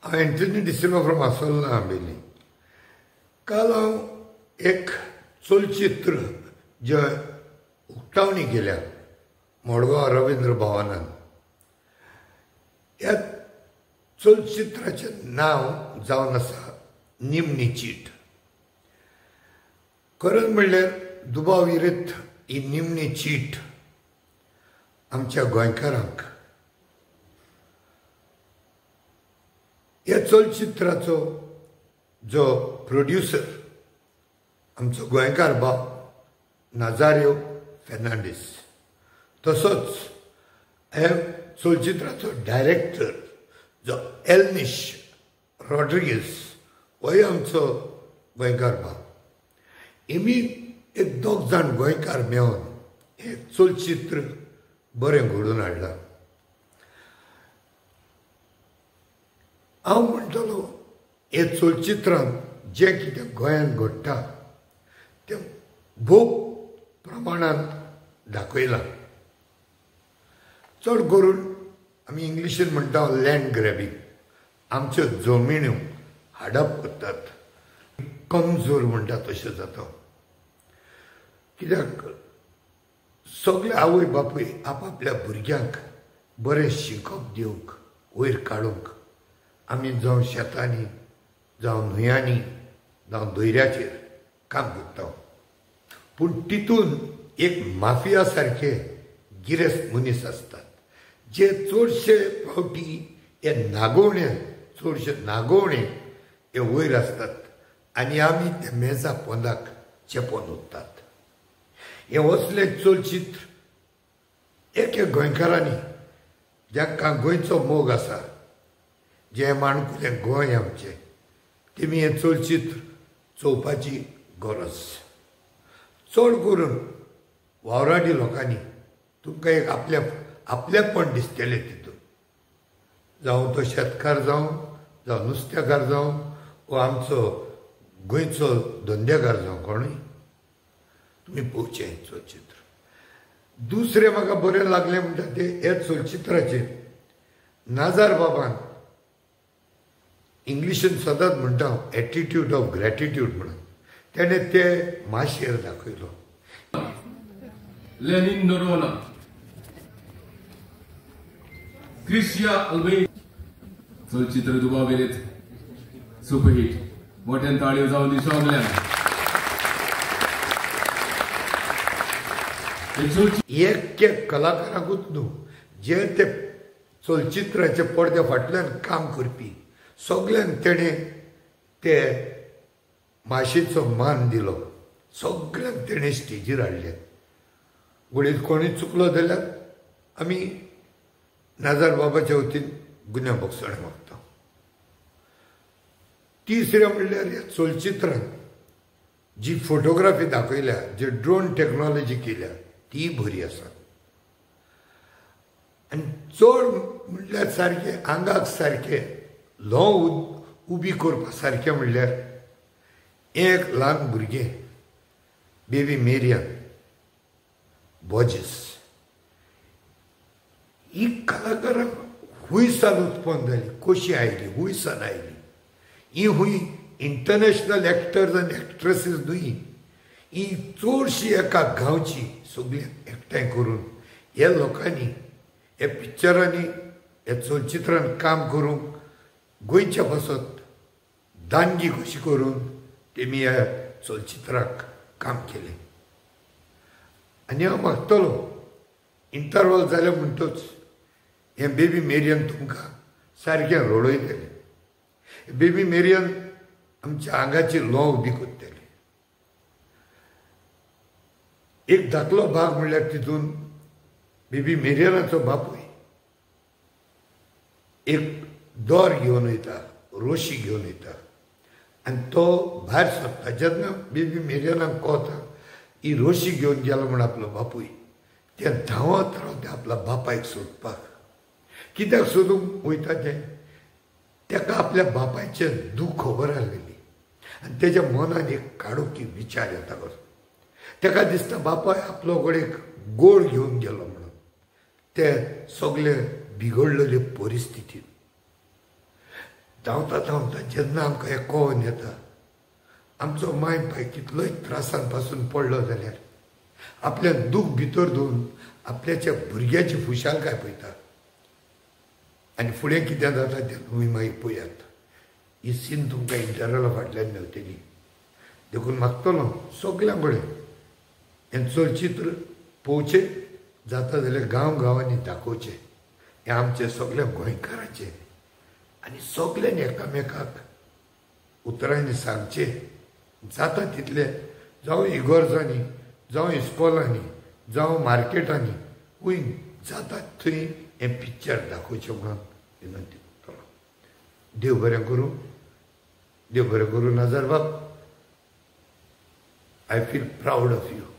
हांव Anthony D'Silva from आसोल्ला Ambelim. काल हांव एक चलचित्र जें उक्तावणी केल्या मडगांव रवींद्र भवनान, ह्या चलचित्राचें नांव जावन आसा निमणी चीट. खरें म्हणल्यार दुबाव विरयत ही निमणी चीट आमच्या गोंयकारांक ह्या चलचित्राचो जो प्रोड्युसर आमचो गोंयकार बाब नाजारियो फेर्नांडीस, तसोच ह्या चलचित्राचो डायरेक्टर जो एल्निश रॉड्रिगीस होय आमचो गोंयकार बाब. हेमी एक दोग जाण गोंयकार मेळून हें चलचित्र बरें घडोवन हाडलां. हांव म्हणटलो हे चलचित्रान जें कितें गोंयांत घडटा तें भोव प्रमाणांत दाखयलां. चड करून आमी इंग्लिशीन म्हणटा लँड ग्रॅबिंग, आमच्यो जमिन्यो हाडप करतात, कमजोर म्हणटा तशें जाता. कित्याक सगळे आवय बापूय आपापल्या भुरग्यांक बरें शिकप दिवंक वयर काडूंक आमी जावं शेतांनी जावं न्हंयांनी जावं दर्याचेर काम करता, पूण तितून एक माफिया सारके गिरेस्त मनीस आसतात जे चडशे फावटी हे नागोवणे, चडशे नागोवणे हे वयर आसतात आनी आमी ते मेजा पोंदाक चेपोन उरतात. हें असलें चलचित्र एक एक गोंयकारांनी जांकां गोंयचो मोग आसा, जें माणकुलें गोंय आमचें, तेमी हें चलचित्र चोवपाची गरज. चड करून वावराडी लोकांनी तुमकां एक आपल्या आपलेपण दिसतलें तितून, जावं तो शेतकार जावं, जावं नुस्तेकार जावं, वो आमचो गोंयचो धंदेकार जावं, कोणूय तुमी पळोवचें हें चलचित्र. दुसरें म्हाका बरें लागलें म्हणटा तें ह्या चलचित्राचेर नाजार बाबान इंग्लिशीन सदांच म्हणटा एटिट्यूड ऑफ ग्रॅटिट्यूड म्हणून, तेणें ते माशेर दाखयलो. लेनिन नोरोना, क्रिशिया अल्बे, चलचित्र दुबाव विरयत सुपरहिट, मोठ्यान ताळयो जावन दी सगल्यांक. एक एक कलाकारांकूच न्हू, जे ते चलचित्राच्या पडद्या फाटल्यान काम करपी सगल्यांक तेणें ते माशेचो मान दिलो, सगल्यांक तेणें स्टेजीर हाडले. घडये कोणूय चुकलो जाल्यार आमी नाजार बाबाच्या वतीन गुन्यांव भोगसणें मागता. तिसरें म्हणल्यार ह्या चलचित्रान जी फोटोग्राफी दाखयल्या, जी ड्रोन टॅक्नोलॉजी केल्या ती बरी आसा. आनी चड म्हणल्यार सारकें आंगाक सारकें ल्हव उबी करपा सारकें म्हणल्यार एक ल्हान भुरगें बेबी मेरियन बॉजीस, ही कलाकारांक हुंयसान उत्पन्न जाली, कशी आयली, हुंयसान आयली. ही हुंय इंटरनॅशनल एक्टर्स आनी एक्ट्रसीस न्हय, ही चडशी एका गांवची सगळीं एकठांय करून ह्या लोकांनी ह्या पिक्चरांनी ह्या चलचित्रान काम करूंक गोंयच्या पासत दानगी कशी करून तेमी ह्या चलचित्राक काम केलें. आनी हांव मागतलो इंटरवल जालें म्हणटच हें बेबी मेरियन तुमकां सारकें रडयतलें. बेबी मेरियन आमच्या आंगाची ल्हंव उबी करतली. एक धाकलो भाग म्हणल्यार तितून बेबी मेरियनाचो बापूय एक दोर घेवन वयता, रोशी घेवन वयता आनी तो भायर सरता. जेन्ना बेबी मेरियनाक कळटा ही रोशी घेवन गेलो म्हूण आपलो बापूय, ते धांवत रावता आपल्या बापायक सोदपाक. कित्याक सोदूंक वयता तें, ताका आपल्या बापायचें दूख खबर आसलेली आनी तेज्या मनान एक काडोकी विचार येता कसो. ताका दिसता बापाय आपलो कडेन गोळ घेवन गेलो म्हणून. ते सगळे बिघडलेले परिस्थितीन धांवता धांवता जेन्ना आमकां हें कळोन येता, आमचो माय पाय कितलोय त्रासान पासून पडलो जाल्यार आपल्या दूख भितर दवरून आपल्याच्या भुरग्याची खुशालकाय पळयता आनी फुडें कितें जाता तें तुमी मागीर पळयात. ही सीन तुमकां इंटरवला फाटल्यान मेळटली. देखून मागतलो सगल्यां कडेन हें चलचित्र पळोवचें, जाता जाल्यार गांव गांवांनी दाखोवचें. हें आमचें सगल्या गोंयकाराचें आनी सगल्यांनी एकामेकाक उतरांनी सांगचें, जाता तितलें, जावं इगोर्जांनी, जावं इस्कॉलांनी, जावं मार्केटांनी, खंय जाता थंय हें पिक्चर दाखोवचें म्हणून विनंती करतलो. देव बरें करूं, देव बरें करूं नाजार बाब. I feel proud of you.